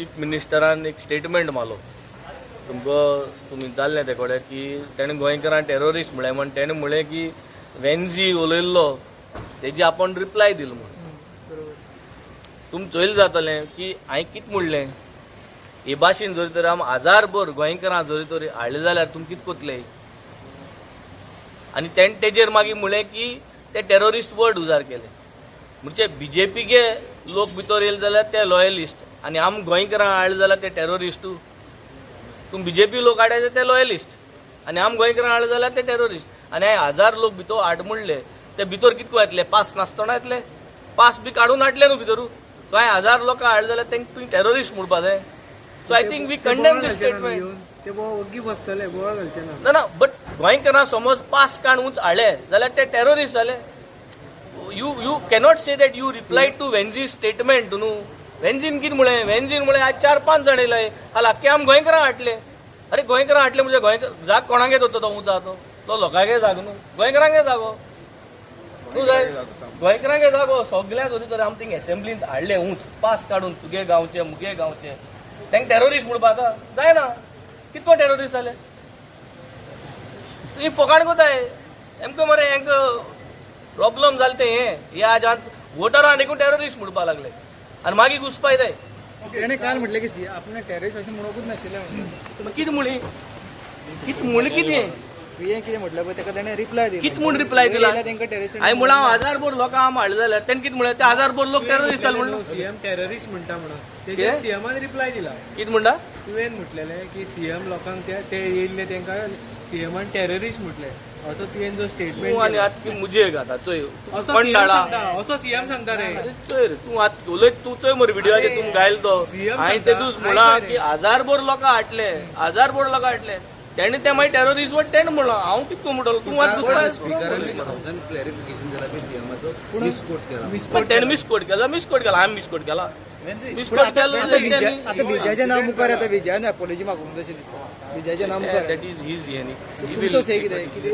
Chief मिनिस्टरान एक statement मारलो तुमकां, तुमी जाल्लें ते कडेन की तेणें गोंयकारांक टेररिस्ट म्हळें म्हण. तेणें म्हणलें की वेन्झी उलयल्लो तेजी आपण रिप्लाय दिल म्हूण. तुमी चोयल जातलें की हांवें कितें म्हणलें. हे भाशेन जरी तर आमी हजारभर गोंयकारां जरी तर हाडले जाल्यार तुमी कितें कोतले? आनी तेणें तेजेर मागीर म्हणलें की ते टेररिस्ट वर्ड उजार केले. म्हणजे बीजेपीके लोक भितर येयले जाल्यार ते लॉयलिस्ट आनी आम गोंयकारां हाडले जाल्यार ते टेररिस्ट. तुमी बीजेपी लोक हाडायचे ते लॉयलिस्ट आनी आम गोंयकारां हाडले जाल्यार ते टेररिस्ट. आनी हांवें हजार लोक भितर हाड म्हणले, ते भितर कितको येतले? पास नासतना येतले? पास बी काडून हाडले न्हू भितर. सो हांवें हजार लोकां हाडले जाल्यार तांकां तुवें टेररिस्ट म्हणपा जाय. So I think we condemn this statement. ते वग्गी बसतले, बोवाळ घालचे ना. ना ना, बट गोंयकारां समज पास काडून उंच हाडले जाल्यार ते टेररिस्ट जाले. You cannot say that you reply to Venzy statement न्हू. वेन्झीन कितें म्हणलें? वेन्झीन म्हणलें, आज चार पांच जाण येयले, हाल आख्खे आम गोंयकारां हाडले. अरे, गोंयकारां हाडले म्हणजे गोंयकार जाग कोणागे दवरता तो? उंच आहा तो, तो लोकांगे जाग न्हू, गोंयकारांगे जागो न्हू जाय, गोंयकारांगे जागो. सगळ्या जरी तर आम थिंग एसेंब्लींत हाडले उंच पास काडून, तुगे गांवचे, मुगे गांवचे, तांकां टेररिस्ट म्हणपा आतां जायना. कितको टेररिस्ट जाले? ही फकाण कोताय हेमकां मरे. हेंका प्रॉब्लम जाले ते हे ह्या आज वोटरां देखून टेररिस्ट म्हणपा लागले आनी मागीर घुसपाय जाय. तेणे काल म्हटलें की आपणे टेररिस्ट अशें म्हणूंकूच नाशिल्लें म्हणून. कितें म्हणली? कितें म्हणली? कितें? तुवें कितें म्हटलें पळय, ताका तेणे रिप्लाय दिला. कितें म्हूण रिप्लाय दिला? तांकां टेररिस्ट हांवें म्हणलां, हांव हजारभर लोकांक आम हाडले जाल्यार तेणें कितें म्हणलें? ते हजारभर लोक टेररिस्ट जाले म्हणून. सीएम टेररिस्ट म्हणटा म्हणून तेजेर कितें? सीएमान रिप्लाय दिला. कितें म्हणटा? तुवें म्हटलेलें की सीएम लोकांक ते येयल्ले तांकां सीएमान टेररिस्ट म्हटलें, असो तुवें जो तूं स्टेटमेंट आनी आतां की मुजेर घाता चोय. असो कोण सीएम धाडा? सांगता, असो सीएम सांगता रे. अरे चोय रे, तूं आतां उलयत तूं. चोय मरे व्हिडियोचेर तूं गायल तो. CM हांवें सांगता, तेदूस म्हणलां आयक रे. की हजारभर लोकां हाडले, हजारभर लोकां हाडले. तेणें ते मागीर टेररिस्ट वर्ड तेणें म्हणलां. हांव कितें म्हणटलो? तूं आतां दुसरो स्पीकरान हाऊसान क्लॅरिफिकेशन दिला की सीएमाचो मिसकोट केला. पण तेणें मिसकोट केला, मिसकोट केला. हांवें मिसकोट केला, मिसकोट केला. आता विजय, आता विजयाचें नाव मुखार येता. विजयान एपोलॉजी मागूंक तशें दिसता. विजयाचें नाव मुखार. That is his. तुमचो से कितें कितें?